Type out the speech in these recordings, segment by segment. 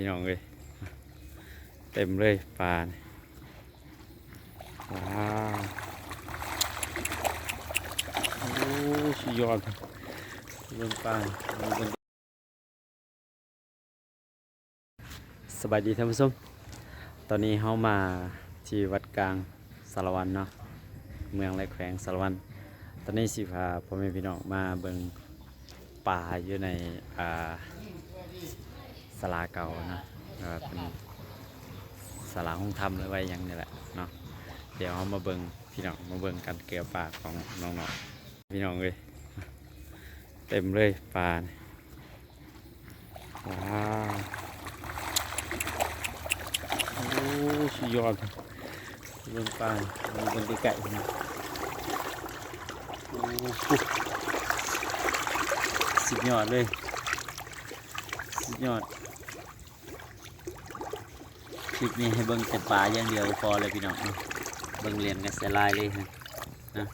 ພີ່ນ້ອງເອີຍ ເຕັມເລີຍປານີ້. ວ້າວ ໂອ້ ສຸດຍອດ ເບິ່ງປາ ເບິ່ງ ສະບາຍດີທ່ານຜູ້ຊົມ, ຕອນນີ້ເຮົາມາທີ່ວັດກາງສາລະວັນເນາະ ເມືອງ ແລະ ແຂວງສາລະວັນ. ຕອນນີ້ຊິພາພໍ່ແມ່ພີ່ນ້ອງມາເບິ່ງປາຢູ່ໃນ ອ່າ ສາລາເກົ່າເນາະ ເອີ ເປັນສາລາໂຮງທຳ ຫຼືວ່າຫຍັງນີ້ແຫຼະເນາະ. ດຽວເຮົາມາເບິ່ງ ພີ່ນ້ອງ ມາເບິ່ງການເກືອປາຂອງນ້ອງໆ. ພີ່ນ້ອງເອີຍ ເຕັມເລີຍປານີ້. ວ້າວ ໂອ້ ສຸດຍອດ ເບິ່ງປາ ເບິ່ງໃກ້ໆ ພີ່ນ້ອງ. ໂອ້ ສຸດຍອດເລີຍ ສຸດຍອດ. ຄລິບນີ້ໃຫ້ເບິ່ງແຕ່ປາຢ່າງດຽວກໍພໍແລ້ວ ພີ່ນ້ອງເນາະ. ເບິ່ງຫຼຽນກັນໃສ່ລາຍເລີຍນະ.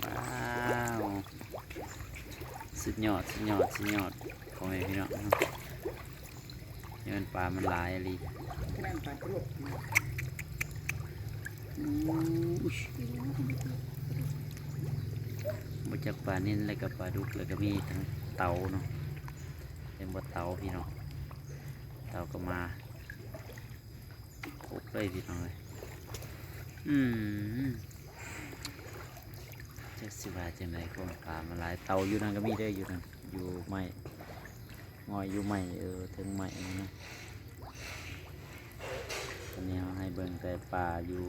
ວ້າວ ສຸດຍອດ ສຸດຍອດ ສຸດຍອດ ພໍ່ແມ່ພີ່ນ້ອງເນາະ. ຍ້ອນປາມັນຫຼາຍອີ່ຫຼີ. ບໍ່ຈັກປານິນ ແລ້ວກໍປາດຸກ ແລ້ວກໍມີທັງເຕົາເນາະ. ເຫັນບໍ່ ເຕົາ ພີ່ນ້ອງ ເຕົາກໍມາຄົບເລີຍ ພີ່ນ້ອງເອີຍ. ອືມ ຈັກຊິວ່າຈັ່ງໃດ ຂອງປາມັນຫຼາຍ. ເຕົາຢູ່ນັ້ນກໍມີເດ້ ຢູ່ນັ້ນ ຢູ່ໄມ້ ງອຍຢູ່ໄມ້ ເອີ ເທິງໄມ້ນັ້ນນະ. ຕອນນີ້ເຮົາໃຫ້ເບິ່ງແຕ່ປາຢູ່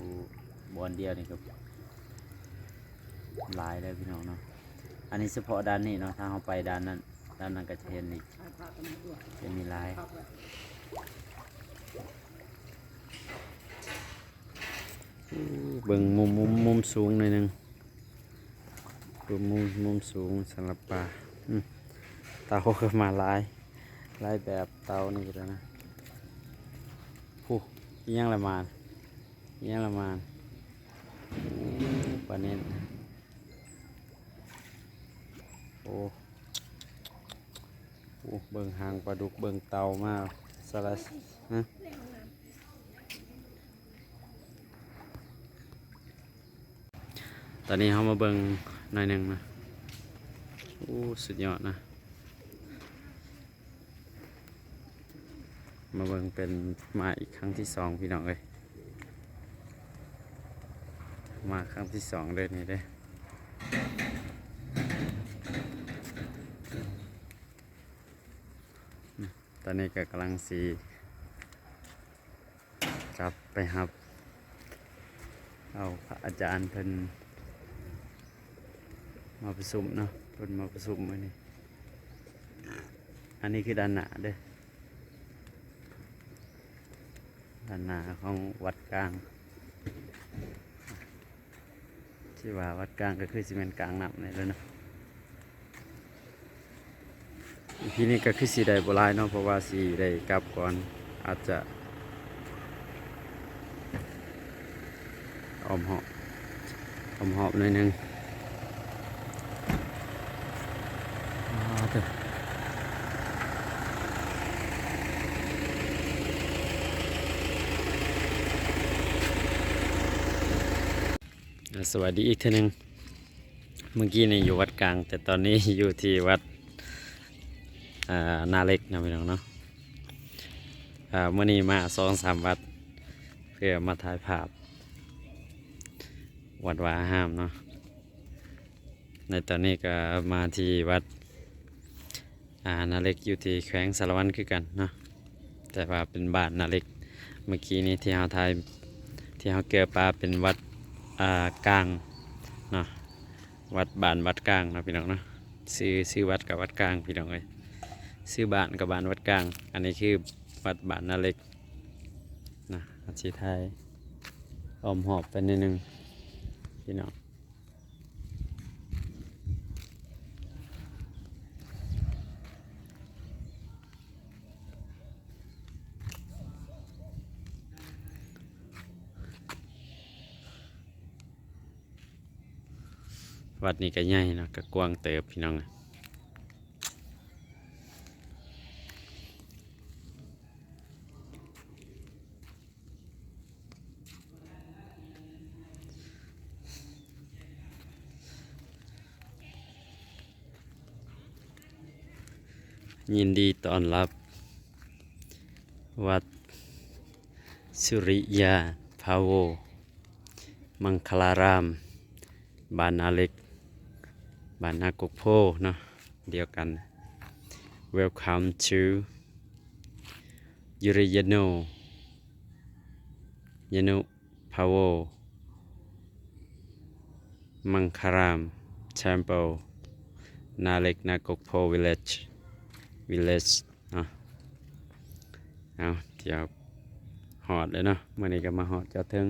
ບ່ອນດຽວນີ້ກໍຫຼາຍແລ້ວ ພີ່ນ້ອງເນາະ. ອັນນີ້ສະເພາະດ້ານນີ້ເນາະ, ຖ້າເຮົາໄປດ້ານນັ້ນ ດ້ານນັ້ນກໍຈະເຫັນອີກ ຈະມີຫຼາຍ. ເບິ່ງມຸມ ມຸມ ມຸມສູງໜ້ອຍໜຶ່ງ ເບິ່ງມຸມ ມຸມສູງສຳລັບປາ. ອືມ ເຕົາກໍມາຫຼາຍ ຫຼາຍແບບ ເຕົານີ້ກໍໄດ້ນະ. ຜູ້ ອີຫຍັງລະມາ ອີຫຍັງລະມາ ປານິນ. ໂອ້ ໂອ້ ເບິ່ງຫາງປາດຸກ ເບິ່ງເຕົາມາສາລະ ຮະ. ຕອນນີ້ເຮົາມາເບິ່ງໜ້ອຍໜຶ່ງນະ. ໂອ້ ສຸດຍອດນະ. ມາເບິ່ງເປັນ ມາອີກຄັ້ງທີສອງ ພີ່ນ້ອງເອີຍ ມາຄັ້ງທີສອງເດີນີ້ເດີ. ຕອນນີ້ກໍກຳລັງຊິ ກັບໄປຮັບເອົາພະອາຈານເພິ່ນມາປະຊຸມເນາະ, ເພິ່ນມາປະຊຸມມື້ນີ້. ອັນນີ້ຄືດ້ານໜ້າເດີ ດ້ານໜ້າຂອງວັດກາງ. ຊິວ່າວັດກາງກໍຄືຊິແມ່ນກາງນ້ຳນີ້ແຫຼະເນາະ. ອີພີນີ້ກໍຄືຊິໄດ້ບໍ່ຫຼາຍເນາະ ເພາະວ່າຊິໄດ້ກັບກ່ອນ ອາດຈະອ້ອມຮອບ ອ້ອມຮອບໜ້ອຍໜຶ່ງ. ສະບາຍດີອີກເທື່ອໜຶ່ງ. ເມື່ອກີ້ນີ້ຢູ່ວັດກາງ ແຕ່ຕອນນີ້ຢູ່ທີ່ວັດ ອ່າ ນາເຫຼັກເນາະ ພີ່ນ້ອງເນາະ. ອ່າ ມື້ນີ້ມາສອງສາມວັດ ເພື່ອມາຖ່າຍພາບວັດວາອາຮາມເນາະ. ໃນຕອນນີ້ກໍມາທີ່ວັດ ອ່າ ນາເຫຼັກ ຢູ່ທີ່ແຂວງສາລະວັນຄືກັນເນາະ ແຕ່ວ່າເປັນບ້ານນາເຫຼັກ. ເມື່ອກີ້ນີ້ທີ່ເຮົາຖ່າຍ ທີ່ເຮົາເກືອປາເປັນວັດ ອ່າ ກາງເນາະ ວັດ ບ້ານວັດກາງເນາະ ພີ່ນ້ອງເນາະ. ຊື່ ຊື່ວັດກໍວັດກາງ ພີ່ນ້ອງເອີຍ, ຊື່ບ້ານກໍບ້ານວັດກາງ. ອັນນີ້ຄືວັດບ້ານນາເຫຼັກນະ. ອາດຊິຖ່າຍອ້ອມຮອບໄປໜ້ອຍໜຶ່ງ ພີ່ນ້ອງ. ວັດນີ້ກໍໃຫຍ່ເນາະ ກໍກວ້າງເຕີບ ພີ່ນ້ອງ. ຍິນດີຕ້ອນຮັບວັດສຸລິຍາພາໂວ ມັງຄະລາຣາມ ບ້ານນາເຫຼັກ ບ້ານນາກົກໂພເນາະ ດຽວກັນ. Welcome to Uriano Yanu Pavo Mangalam Temple, ນາເຫຼັກ ນາກົກໂພ Village Village ເນາະ. ເອົາ ດຽວຮອດແລ້ວເນາະ ມື້ນີ້ກໍມາຮອດຈອດເຖິງ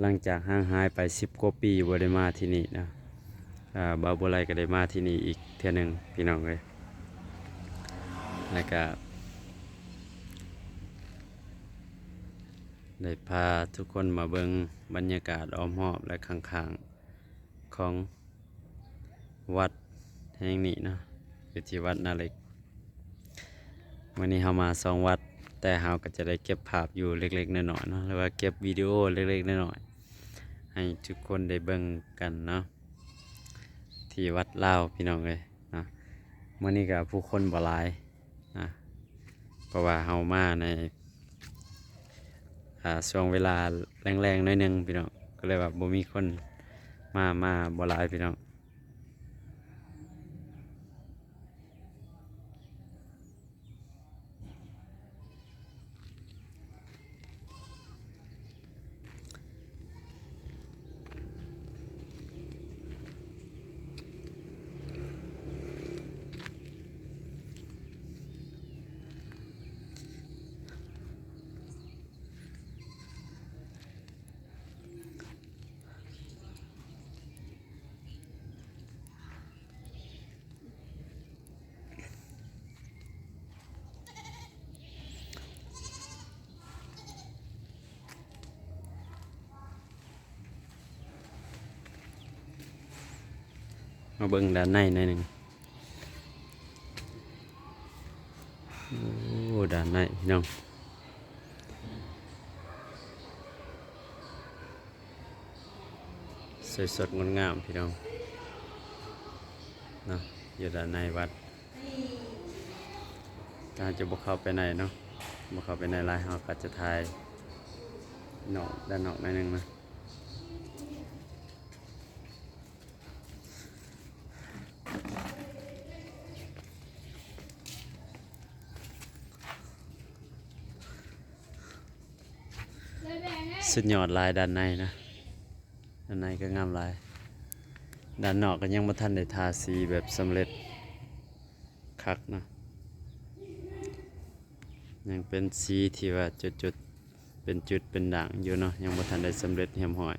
ຫຼັງຈາກຫ່າງຫາຍໄປສິບກວ່າປີບໍ່ໄດ້ມາທີ່ນີ້ເນາະ. ເອີ ບ່າວບົວໄລກໍໄດ້ມາທີ່ນີ້ອີກເທື່ອໜຶ່ງພີ່ນ້ອງເອີຍ ແລ້ວກະໄດ້ພາທຸກຄົນມາເບິ່ງບັນຍາກາດອ້ອມຮອບ ແລະ ຂ້າງໆຂອງວັດແຫ່ງນີ້ເນາະ ຢູ່ທີ່ວັດນາເຫຼັກ. ມື້ນີ້ເຮົາມາສອງວັດ ແຕ່ເຮົາກໍຈະໄດ້ເກັບພາບຢູ່ເລັກໆນ້ອຍໆເນາະ ຫຼືວ່າເກັບວິດີໂອເລັກໆນ້ອຍໆ ໃຫ້ທຸກຄົນໄດ້ເບິ່ງກັນເນາະ ທີ່ວັດລາວພີ່ນ້ອງເອີຍເນາະ. ມື້ນີ້ກໍຜູ້ຄົນບໍ່ຫຼາຍນະ ເພາະວ່າເຮົາມາໃນ ອ່າ ຊ່ວງເວລາແລງໆໜ້ອຍໜຶ່ງພີ່ນ້ອງ ກໍເລີຍວ່າບໍ່ມີຄົນມາ ມາບໍ່ຫຼາຍພີ່ນ້ອງ. ມາເບິ່ງດ້ານໃນໜ້ອຍໜຶ່ງ. ໂອ້ ດ້ານໃນພີ່ນ້ອງ ສວຍສົດງົດງາມພີ່ນ້ອງເນາະ ຢູ່ດ້ານໃນວັດ. ເຮົາຈະບໍ່ເຂົ້າໄປໃນເນາະ ບໍ່ເຂົ້າໄປໃນຫຼາຍ ເຮົາກໍຈະຖ່າຍນອກ ດ້ານນອກໜ້ອຍໜຶ່ງເນາະ. ສຸດຍອດຫຼາຍດ້ານໃນນະ ດ້ານໃນກໍງາມຫຼາຍ. ດ້ານນອກກໍຍັງບໍ່ທັນໄດ້ທາສີແບບສຳເລັດຄັກນະ ຍັງເປັນສີທີ່ວ່າຈຸດໆ ເປັນຈຸດເປັນດ່າງຢູ່ເນາະ ຍັງບໍ່ທັນໄດ້ສຳເລັດຮຽບຮ້ອຍ.